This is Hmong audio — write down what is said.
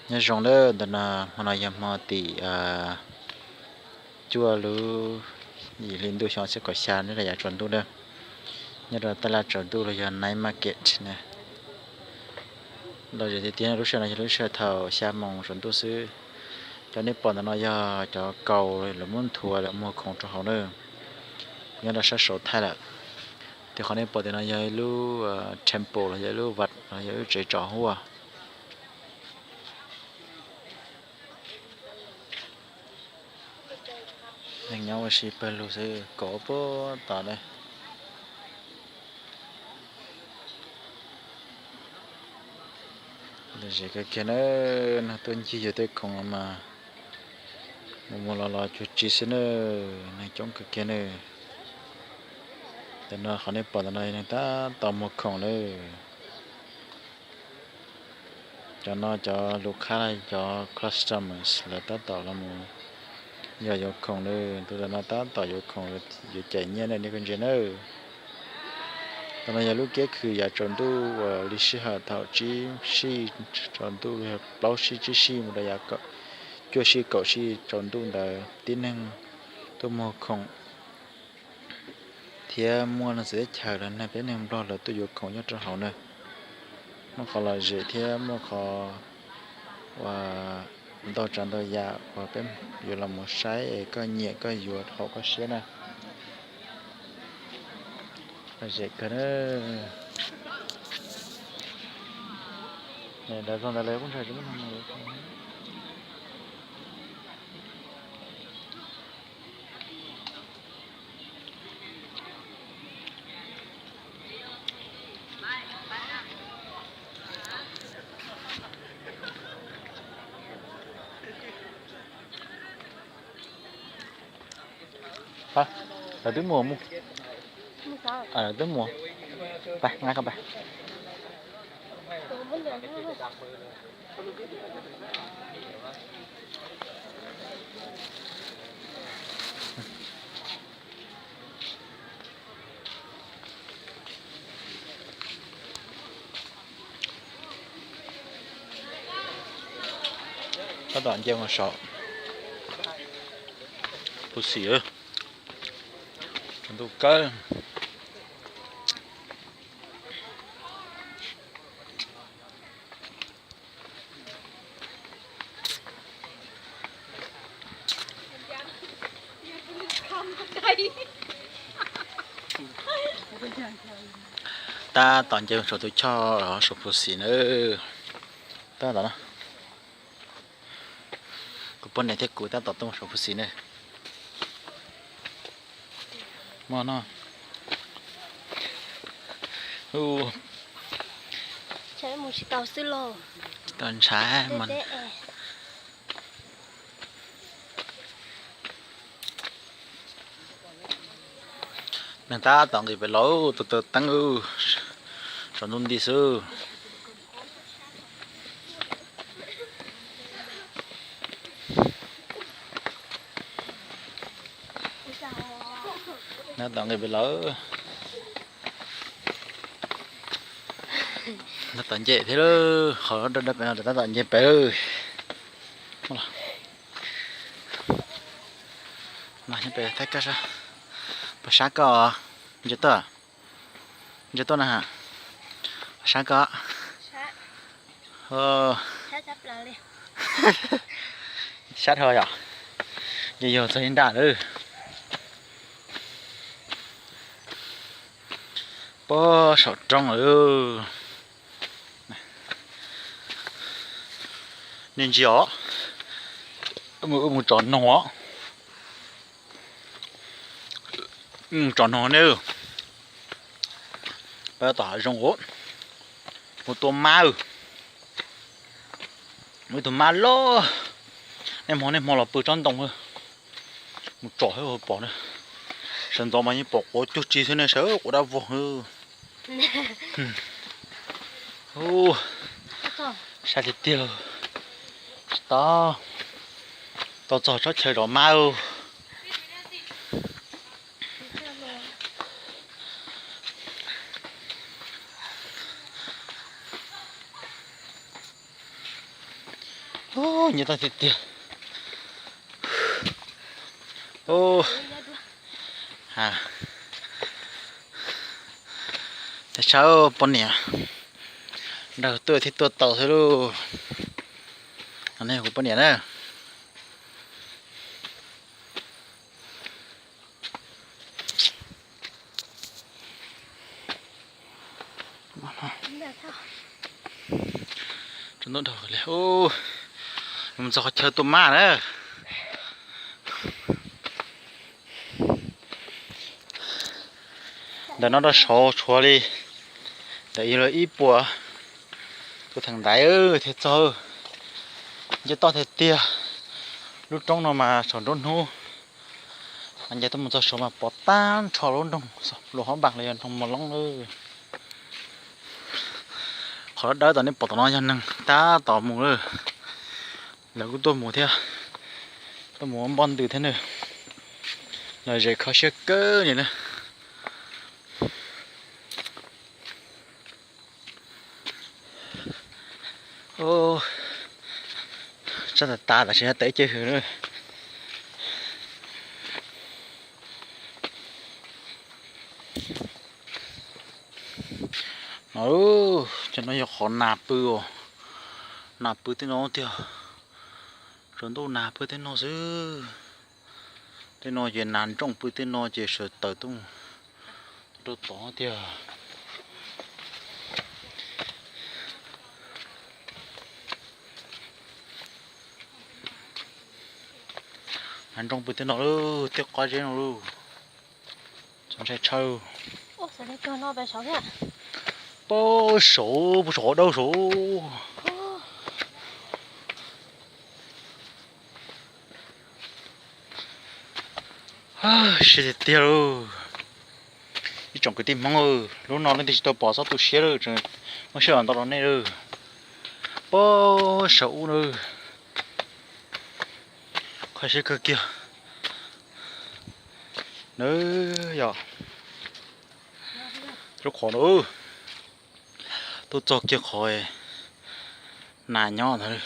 Nyob zoo lawm, ntawm no hmo no yog hmo tim cuaj lub yim hli ntuj xyoo ob txhiab kaum xya, nyob rau yav tsaus ntuj na, nyob rau tab laj tsaus ntuj los yog night market na. Lom zem tiag tiag, lub sij hawm no yog lub sij hawm thaum xya moos tsaus ntuj xwb. Cov nej pom ntawm no yog cov kaus lawv muab nthuav lawm muag khoom rau hauv na, nyob rau sab saud thaij lawm. Ces qhov nej pom tias no yog ib lub temple los yog ib lub vaj los yog ib lub tsev tsom huaj. Neeg nyob ua si pawg lug xwb, kaum puag tom na. Lom zem kawg kiag na, nag tuaj ncig yug tej khoom mas mus mus los los cuag tsi xwb na, neeg coob kawg kiag na. Ntawm no qhov nej pom ntawm no neeg tab tom muag khoom lawm. Cov no cov lus khab, cov customers lawv tab tom los mus yog yuav khoom na. Tus ntawm no tab tom yuav khoom, yuav cais nyiaj na, nej kuj ntsia na. Ntawm no yog lub kiab khw yav tsaus ntuj uas li sij hawm thaum tsib sij tsaus ntuj, plaub sij tsib sij mus rau yav cuaj sij kaum sij tsaus ntuj ntawd tib neeg tuaj muag khoom thiab muaj neeg txawv teb chaws los neeg peb neeg Nplog lawv tuaj yuav khoom nyob rau hauv na. Muaj qhov lom zem thiab muaj qhov uas ntau tsav ntau yam uas peb yuav los mus saib es koj nyiam koj yuav haum koj siab na. Lom zem kawg na. Lawv txog ntawd lawv kuj ntshai tsis muaj neeg. Lawv twb mus mus. Lawv twb mus. Pab nqa koj pab. Tab tom nce mus saum Phu Xim, tsaus ntuj kawg. Tab tom nce saum tus choj saum Phu Xim na. Tab tom no, kuv poj niam thiab kuv tab tom tuaj saum Phu Xim na. Muaj no. Tsis tau ntshai mas. Neeg tab tom nqis pem los, tus taw teeb, tsaus ntuj nti xwb. Tab tom nqis pem lawm. Tab tom nce thiab, qhov dawb dawb pem no tab tom nce pem lawm. Pab sab koj, ntsia tuaj, ntsia tuaj na, pab sab koj. Sab dhau yom, nce yog txog ib nrab lawm. Puag saum roob lawm. Nej ntsia os, mus tsom noog os. Mus tsom noog ne. Peb tom hav zoov, mus tua mab. Muaj ib tug mab loj, nej hmo nej hmo los pw tsob ntoo, mus tsom thiab pom na. Sawv ntxov mas yeej pom quav cuag tsi xwb ne, sawv quav dab vog. Saib tiag tiag, tsis tau, tau txog tsob chaw zov mab. Nyob tag tiag tiag. Tes sab poj niam, nrog tuaj thiaj tuaj tau xwb lauj. Nej kuv poj niam na. Mus txog qhov chaw tua maj na. Ntawm no rau saud tshuav li ntawm ib puas tus theem ntaiv thiaj txog. Nce toj tiag tiag. Lub roob no mas tsaus nruab hnub, nce tuaj mus txog saud mas pom tag nrho lub nroog Luas Hab Npas los yog nroog Mos Loob lawm. Qhov dawb dawb tom nej pom tom no yog neeg tab tom mus lawm. Lawv kuj tuaj mus thiab, tuaj mus ua npoj ntws thiab na. Lom zem kho siab kawg li na. Tsab tas tas tab sis yog tawm ib ce hws na. No, cov no yog qhov nas pw os. Nas pw tej no tiag. Tsaus ntuj nas pw tej no xwb. Tej no ces nas nrooj pw tej no ces sawv taws tuaj rau tod tiag. Nas nrooj pw tej no lauj, tej qab zeb no lauj. Txaus ntshai tshaj. Puag saud, puag saum qhov dawb saud. Siab tiag tiag lauj. Ib tsoom kwv tij Hmoob, lub no leej twg tsis tau pom txhob tu siab lauj, tseem muab sij hawm ntau rau nej lauj. Puag saum ub na, kho siab kawg kiag. Nws yog lub qhov no, tuaj txog kiag qhov nas nyob ntag.